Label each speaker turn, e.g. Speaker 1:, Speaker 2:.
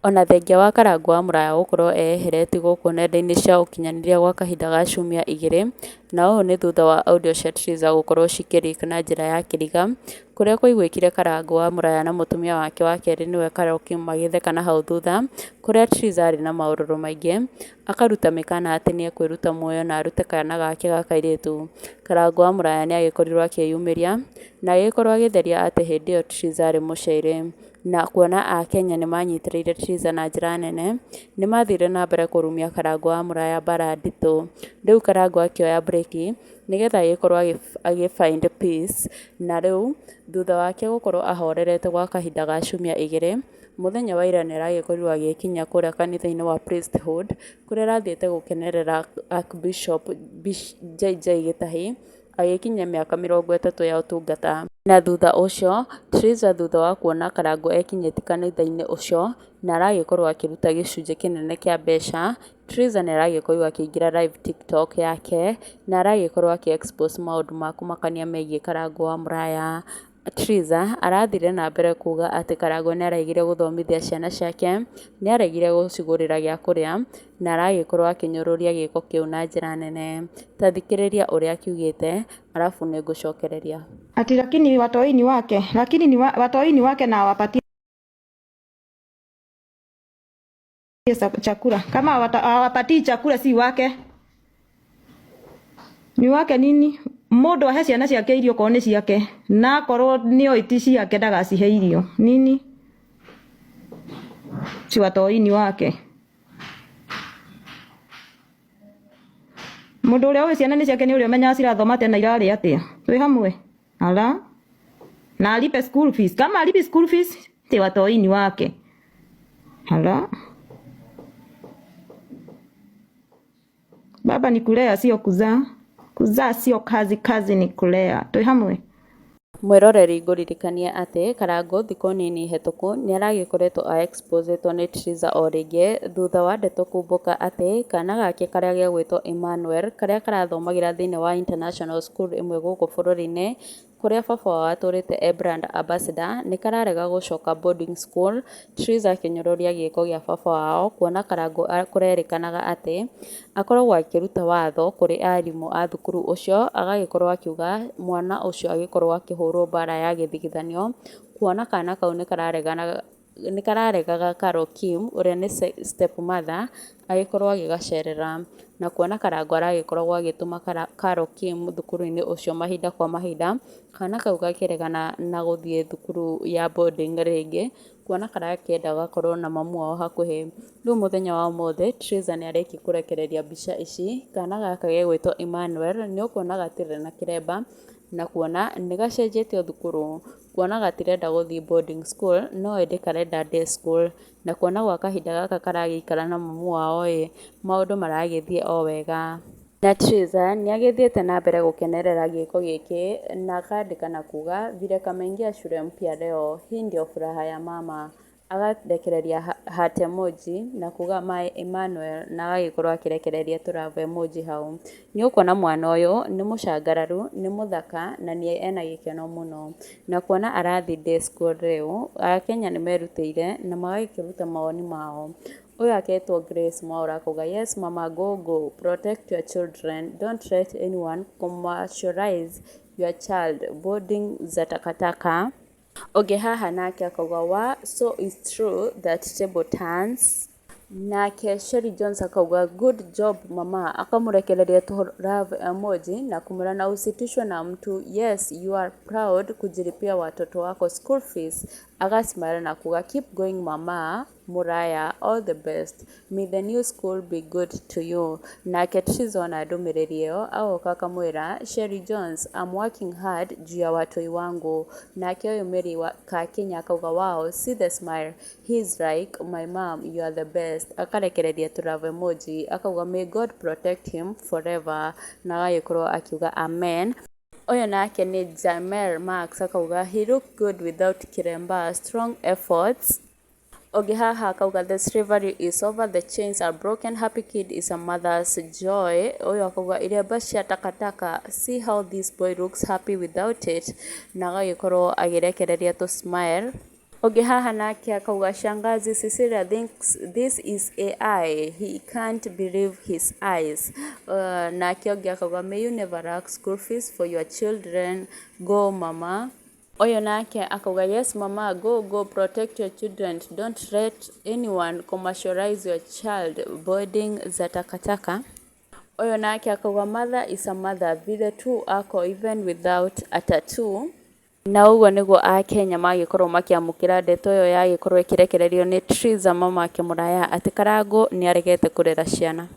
Speaker 1: Ona thengia wa Karangũ wa Mũraya gũkorwo eyeheretie gũkũ nenda-inĩ cia ũkinyanĩria gwa kahinda ga ciumia 2, na ũũ nĩ thutha wa audio cia Triza gũkorwo cikĩ leak na njĩra ya kĩriga, kũrĩa kwaiguĩkire Karangũ wa Mũraya na mũtumia wake wa kerĩ nĩwe Carol Kim magĩtheka na hau thutha, kũrĩa Triza arĩ na maũrũrũ maingĩ, akaruta mĩkana atĩ nĩekwĩruta muoyo na arute kana gake ga kairĩtu. Karangũ wa Mũraya nĩagĩkorirwo akĩyumĩria, na agĩkorwo agĩtheria atĩ hĩndĩ ĩyo Triza arĩ mũcere. Na kuona akenya nĩ manyitĩrĩire Triza na njĩra nene, nĩ mathire na mbere kũrumia Karangũ wa Mũraya mbara nditũ. Rĩu Karangũ akĩoya mburĩki nĩgetha agĩkorwo agĩ find peace, na rĩu thutha wake gũkorwo ahorerete gwa kahinda ga ciumia 2, mũthenya wa ira nĩ aragĩkorirwo agĩkinya kũrĩa kanitha-inĩ wa Priesthood, kũrĩa arathiĩte gũkenerera Archbishop JJ Gĩtahi agĩkinyia mĩaka 30 ya ũtungata. Na thutha ũcio, Triza thutha wa kuona Karangũ ekinyĩtie kanitha-inĩ ũcio na aragĩkorwo akĩruta gĩcunjĩ kĩnene kĩa mbeca, Triza nĩ aragĩkorirwo akĩingĩra live TikTok yake na aragĩkorwo akĩ expose maũndũ ma kũmakania megiĩ Karangũ wa Mũraya. Triza arathire na mbere kuga atĩ Karangũ nĩ aregire gũthomithia ciana ciake, nĩ aregire gũcigũrĩra gĩa kũrĩa na aragĩkorwo akĩnyũrũria gĩko kĩu na njĩra nene. Ta thikĩrĩria ũrĩa akiugĩte arabu nĩ ngũcokereria.
Speaker 2: Ati lakini watoi ni wake, lakini ni watoi ni wake na awapatie chakula. Kama hawapatii chakula si wake. Ni wake nini? Mundu ahe ciana ciake irio korwo ni ciake, na akorwo nĩoĩ ti ciake ndagacihe irio. Nini? Si watoi ni wake. Mundu uria ũĩ ciana nĩ ciake nĩ ũrĩa ũmenyaga cirathoma atĩa na irarĩa atĩa. Twĩ hamwe? Ala. Na alipe school fees. Kama alipi school fees, ti watoi ni wake. Ala. Baba ni kulea sio kuzaa. Kuzaa sio kazi, kazi ni kulea. Twĩ hamwe?
Speaker 1: Mwĩroreri ngũririkanie atĩ Karangũ thikũ nini hetũku nĩaragĩkoretwo a exposetwo nĩ Triza o rĩngĩ thutha wa ndeto kumbũka atĩ kana gake karĩa gegwĩtwo Emmanuel karĩa karathomagĩra thĩinĩ wa international school ĩmwe gũkũ bũrũri-inĩ kũrĩa baba wao atũrĩte e brand ambassador nĩ kararega gũcoka boarding school. Triza akĩnyũrũria gĩko gĩa baba wao kuona Karangũ kũrerĩkanaga atĩ akoragwo akĩruta watho kũrĩ arimũ a thukuru ũcio, agagĩkorwo akiuga mwana ũcio agĩkorwo akĩhũrwo mbara ya gĩthigithanio, kuona kana kau nĩ kararegaga Carol Kim ũrĩa nĩ step mother agĩkorwo agĩgacerera, na kuona Karangũ aragĩkoragwo agĩtũma Carol Kim thukuru-inĩ ũcio mahinda kwa mahinda, kana kau gakĩregana na gũthiĩ thukuru ya boarding rĩngĩ, kuona karakĩenda gakorwo na mamu wao hakuhĩ. Rĩu mũthenya wa ũmũthĩ Triza nĩ arĩkia kũrekereria mbica ici, kana gaka gegwĩtwo Emmanuel nĩ ũkuona gatirĩ na kĩremba, na kuona nĩ gacenjetio thukuru, kuona gatirenda gũthiĩ boarding school no ĩndĩ karenda day school, na kuona gwa kahinda gaka karagĩikara na mamu wao ĩ, maũndũ maragĩthiĩ o wega. Na Triza nĩ agĩthiĩte na mbere gũkenerera gĩko gĩkĩ na akandĩka na kuga vile kameingia shule mpya leo, hii ndio furaha ya mama. Agarekereria heart emoji na kuga my Emmanuel na agagĩkorwo akĩrekereria tũ love emoji hau. Nĩ ũkuona mwana ũyũ nĩ mũcangararu, nĩ mũthaka na nĩ ena gĩkeno mũno. Na kuona arathiĩ day school rĩu, akenya nĩ merutĩire na magakĩruta mawoni mao. Ũyũ aketwo Grace Mwaura akauga yes mama go go, protect your children, don't let anyone commercialize your child, boarding za takataka. Ũngĩ haha nake akauga wa so it's true that table turns. Nake Sherry Jones akauga good job mama, akamũrekereria tũ love emoji na kumwĩra na usitishwe na mtu, yes you are proud kujilipia watoto wako school fees. Agasmile na kuga keep going mama Muraya, all the best, may the new school be good to you. Nake Triza ona ndũmĩrĩri ĩyo agoka akamwĩra Sherry Jones I'm working hard juu ya watoi wangu. Nake ũyũ Mary wa Kakenya akauga wow see the smile, he's like my mom you are the best. Akarekereria tũ love emoji akauga may God protect him forever na agagĩkorwo akiuga amen. Ũyũ nake nĩ Jamel Max akauga he look good without kiremba, strong efforts. Ũngĩ haha akauga the slavery is over, the chains are broken, happy kid is a mother's joy. Ũyũ akauga iremba cia takataka, see how this boy looks happy without it, na agagĩkorwo agĩrekereria tũ smile. Ũngĩ haha nake akauga, "Shangazi Cecilia thinks this is AI, he can't believe his eyes." Nake ũngĩ akauga, "May you never lack school fees for your children, go mama." Ũyũ nake akauga, "Yes mama, go, go, protect your children, don't let anyone commercialize your child, boarding za takataka." Ũyũ nake akauga, "Mother is a mother, vile tu ako even without a tattoo." Na ũguo nĩguo akenya magĩkorwo makĩamũkĩra ndeto ĩyo yagĩkorwo ĩkĩrekererio nĩ Triza mama Kĩmũraya atĩ Karangũ nĩ aregete kũrera ciana.